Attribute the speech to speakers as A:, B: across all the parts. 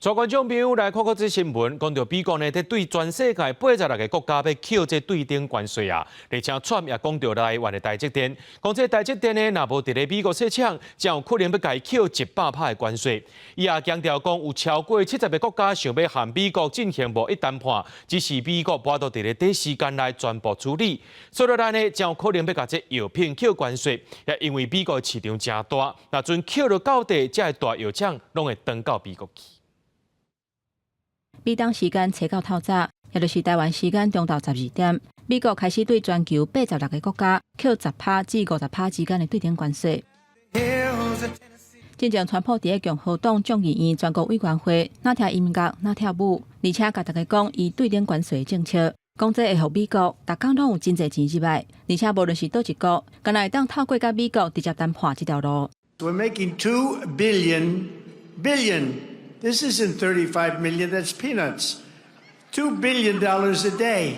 A: 帶觀眾朋友來看看這新聞，講著美國呢，佇對全世界86個國家欲課這對等關稅啊，而且川普也講著台灣的台積電，講這台積電呢，若無佇咧美國設廠，將有可能欲共伊課100趴的關稅。伊也強調講，有超過70個國家想欲和美國進行貿易談判，只是美國無法度佇咧短時間內全部處理，所以咱呢，將有可能欲共這藥品課關稅，也因為美國的市場誠大，若陣課落到底，這个大藥廠攏會轉到美國去。
B: 美東時間初九透早，也就是台灣時間中晝12點，美國開始對全球86個國家課10趴至50趴之間的對等關稅。進前川普佇咧共和黨眾議院全國委員會，若聽音樂，若跳舞，而且共大家講伊對等關稅的政策，講這會予美國逐工攏有真濟錢入來，而且無論是佗一國，敢若會當透過佮美國直接談判這條路。
C: We're making 2 billion billion. This isn't 35 million, that's peanuts. $2 billion a day.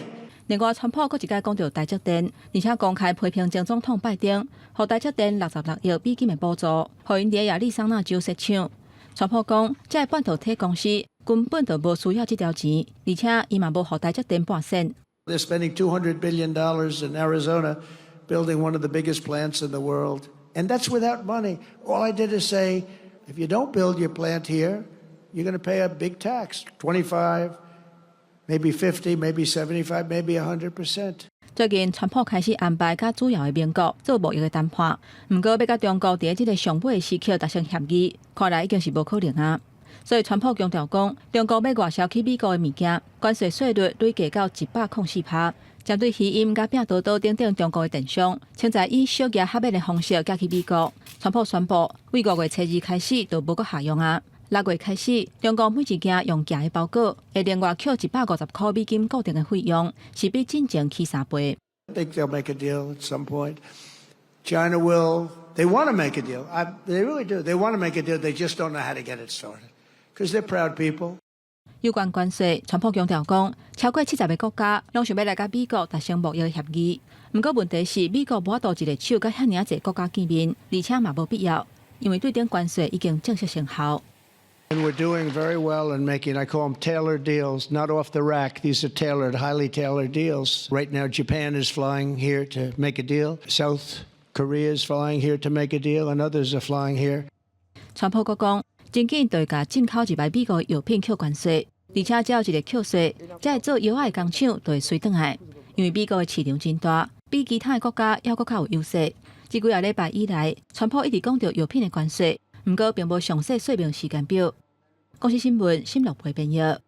B: 另外，川普閣一擺講著台積電，而且公開批評前總統拜登，予台積電66億美金的補助，予𪜶佇亞利桑那州設廠。川普講，這个半導體公司根本就無需要這條錢，而且伊嘛無予台積電半仙。
C: They're spending $200 billion in Arizona building one of the biggest plants in the world. And that's without money. All I did is say, if you don't build your plant here, you're going to pay a big tax, 25, maybe 50, maybe 75, maybe 100%.
B: 最近，川普開始安排佮主要的盟國做貿易的談判，毋過欲佮中國佇這个上尾的時刻達成協議，看來已經是無可能啊。所以，川普強調講，中國欲外銷去美國的物件，關稅稅率累計到104%。針對虛音佮拼多多等等中國的電商，現在以小額合約的方式寄去美國。川普宣布，對5月初2開始就無閣效用啊。6月開始，中國每一件用寄的包裹會另外扣150塊美金固定的費用，是比進前起3倍。
C: I think they'll make a deal at some point. China will, they want to make a deal. They really do. They want to make a deal. They just don't know how to get it started because they're proud people.
B: 有關關稅，川普強調講，超過70個國家攏想欲來佮美國達成貿易協議。毋過問題是，美國無法度一个手佮遐爾仔濟國家見面，而且嘛無必要，因為對等關稅已經正式生效。
C: And we're doing very well in making, I call them tailored deals, not off the rack. These are tailored, highly tailored deals. Right now, Japan is flying here to make a deal. South Korea is flying here to make a deal, and others are flying here.
B: 川普閣講，真緊就會共進口入來美國藥品課關稅，而且只要一个課稅，這个做藥仔的工廠就會隨轉來，因為美國的市場真大，比其他的國家猶閣較有優勢。這幾个禮拜以來，川普一直講著藥品的關稅，毋過並無詳細說明時間表。公視新聞，新樂培編譯。